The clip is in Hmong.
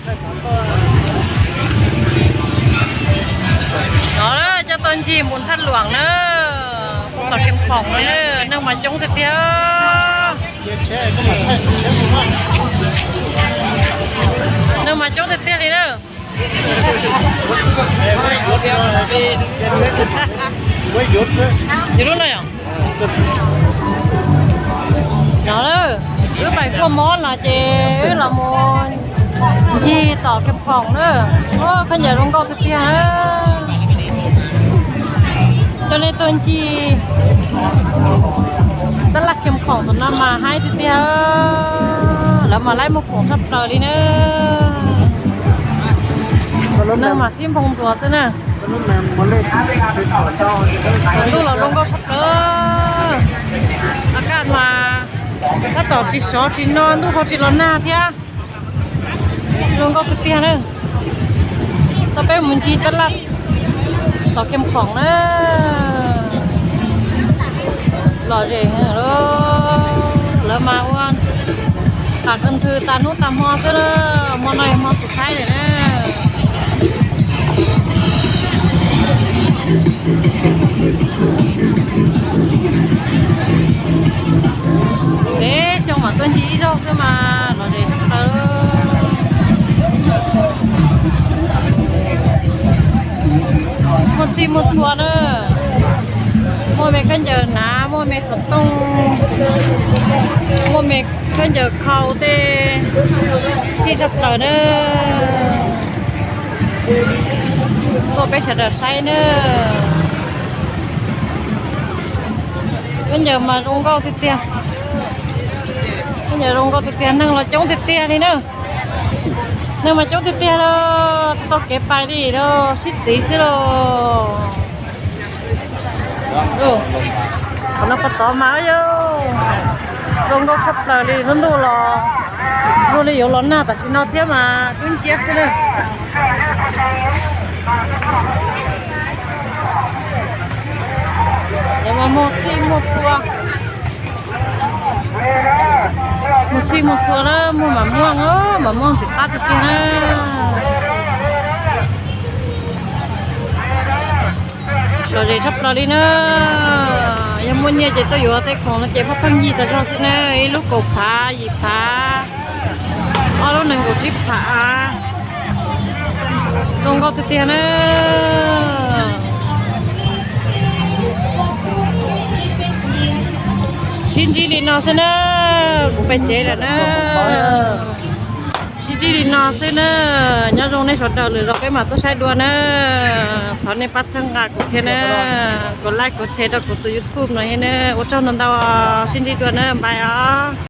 No coj tuaj ncig mus Thaj Luam na, poob tom Khees Khoom no na, neeg mas coob tiag tiag. Neeg mas coob tiag tiag li na. Yus lub no yom? No, wb pais kuaj mob los ces wb los mus ncig tom Khees Khoom na. Khaub ncaws zoo nkauj tiag tiag. Coj nej tuaj ncig tab laj Khees Khoom tom no mas haib tiag tiag. Lawv mas laib muag khoom tshaj plaws li na. Neeg mas sib nphoo ntuas xwb na. Ntuj los zoo nkauj tshaj plaws. A kaj mas tab tom tsis sov tsis no ntuj ho tsis los nag thiab. Zoo nkauj tiag tiag na. Tau peb mus ncig tab laj tom Khees Khoom na. Lom zem, lawv mas ua qham kawg nthwv tas hnub tas hmo xwb, hmo no yog hmo xus thaib lawm na. Peb xyoo mam tuaj ncig ib zaug xwb mas lom zem tshaj plaws. Muaj txhij muaj txhua na, muaj me khaub ncaws hnav, muaj me xov tooj, muaj me khaub ncaws khau tej, txhij tshaj plaws na. Tuaj peb sawv daws saib na. Khaub ncaws mas zoo nkauj tiag tiag. Khaub ncaws zoo nkauj tiag tiag, neeg los coob tiag tiag li na. Neeg mas coob tiag tiag los tsis tau kev pais li los sib txiv xwb los. Qhov no puas tod mas yog zoo nkauj tshaj plaws li, lub ntuj los zoo li yuav los nag tam sim no thiab mas kub nciab xwb na. Lawv mas muaj txhij muaj txhua, muaj txhij muaj txhua na, muaj mam muaj, mam muaj ntxim qab tiag tiag na. Lom zem tshaj plaws li na. Yog muaj nyiaj ces tuaj yuav tej khoom no ces pheej pheej ncig tas zog xwb na, ib lub kaum phav, yim phav, ob lub nees nkaum tsib phav. Zoo nkauj tiag tiag na. Sib ntsib li no xwb na, kuv pem tsev lawm na. Sib ntsib li no xwb na. Nyob zoo nej sawv daws, lwm zaus peb mam tuaj saib dua na. Thov nej pab txhawb nqa kuv thiab na, kuv like kuv share rau kuv tus YouTube no thiab na. Ua tsaug ntau ntau, sib ntsib dua na, bye os.